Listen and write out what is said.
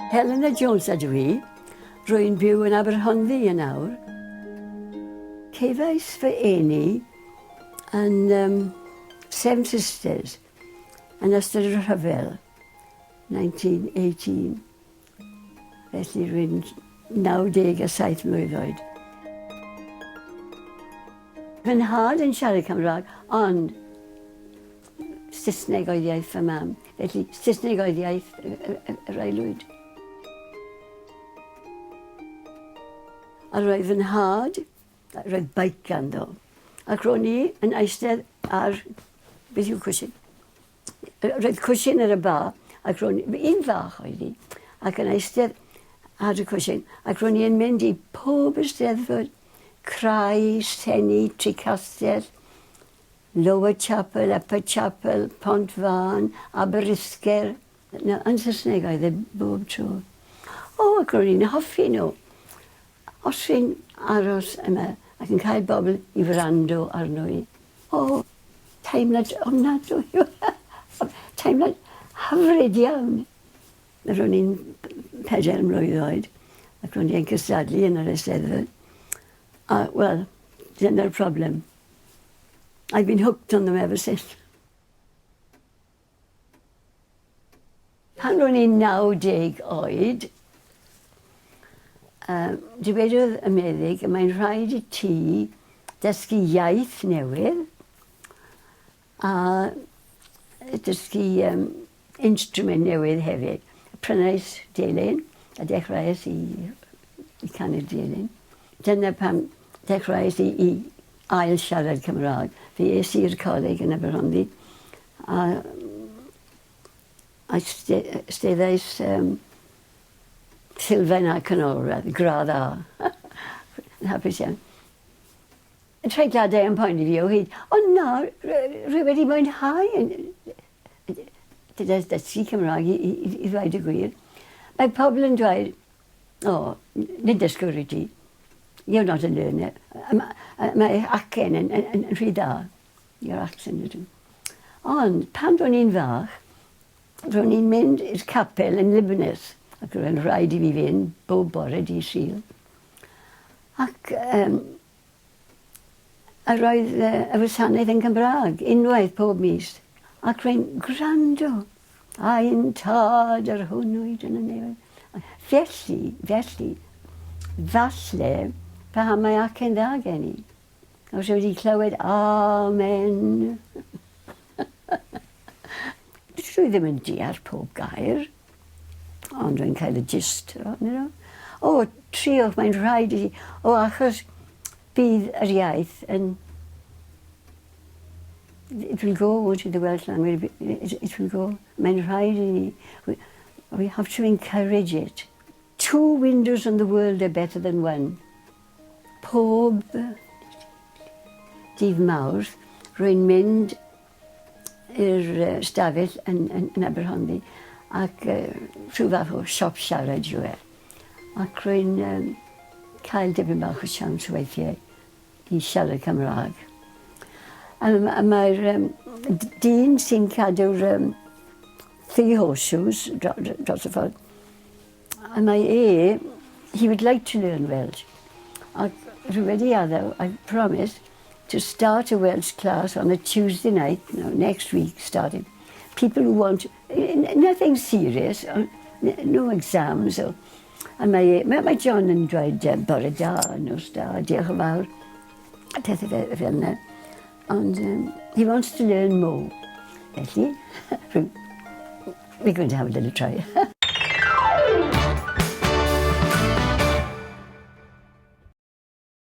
Helena Jones ydw i. Rwy'n byw yn Aberhonddu yn awr. Cefais fy eni yn um, Seven Sisters yn ystod y rhyfel 1918. Felly rwy'n 97 mlwydd oed. Fy nhad yn siarad Cymraeg, ond Saesneg oedd iaith fy mam. Felly Saesneg oedd iaith yr aelwyd. A roedd fy nhad, roedd beic ganddo, ac ro'n i yn eistedd ar, beth yw cwsyn? Roedd cwsyn ar y bar, ac ro'n i, un fach oedd hi, ac yn eistedd ar y cwsyn, ac ro'n i yn mynd i pob eisteddfod, Crai, Senni, Trecastell, Lower Chapel, Upper Chapel, Pont Faen, Aberysgyr. Na, yn Saesneg oedd e bob tro. O, ac ro'n i'n hoffi nhw. Os fi'n aros yma ac yn cael bobl i wrando arno i, o, teimlad ofnadwy. Teimlad hyfryd iawn. Ro'n i'n pedair mlwydd oed ac ro'n i'n cystadlu yn yr Eisteddfod. A, wel, dyna'r problem. I've been hooked on them ever since. Pan ro'n i'n 90 oed, uh, dywedodd y meddyg y mae'n rhaid i ti dysgu iaith newydd a dysgu um, instrument newydd hefyd. Prynais delyn a dechreuais i, i canu'r delyn. Dyna pam dechreuais i, i ail siarad Cymraeg. Fe es i'r coleg yn Aberhonddu a, a steddais um, sylfaen a canolradd, gradd A. Yn hapus iawn. Y treigliadau yn poeni fi o hyd. Ond na, rwy wedi mwynhau yn dysgu Cymraeg i, i, i ddweud y gwir. Mae pobl yn dweud, o, oh, nid dysgwr i ti. You're not a learner. Mae, mae acen yn, yn, yn, yn rhy dda. Your accent ydw. Ond pan ro'n i'n fach, ro'n i'n mynd i'r capel yn Libanus, ac roedd rhaid i fi fynd bob bore di Sul. Ac um, a roedd y wasanaeth yn Gymraeg unwaith pob mis. Ac rwy'n gwrando ein tad yr hwn wyt yn y nefoedd. Felly, felly, falle paham mae acen dda gen i. Os wedi clywed amen. Dwi ddim yn deall pob gair, ond dwi'n cael y gist ohonyn nhw. O, triwch, mae'n rhaid i ti. O, achos bydd yr iaith yn... It will go, won't it, the Welsh language, it, it will go. Mae'n rhaid i ni. We, we have to encourage it. Two windows on the world are better than one. Pob dydd Mawrth, rwy'n mynd i'r stafell yn, yn, yn Aberhonddu ac uh, rhyw fath o siop siarad yw e. Ac rwy'n um, cael dipyn bach o siawns weithiau i siarad Cymraeg. A, a mae'r um, dyn sy'n cadw'r um, Three Horseshoes dros y ffordd, a mae e, he would like to learn Welsh. Ac rwy wedi addo, I promised, to start a Welsh class on a Tuesday night, no, next week starting. People who want, nothing serious, no exams. Or, a mae, mae, mae John yn dweud bore da, nos da, diolch yn fawr, a pethau fel, fel yna. Ond um, he wants to learn more. Felly, we're going to have a little try.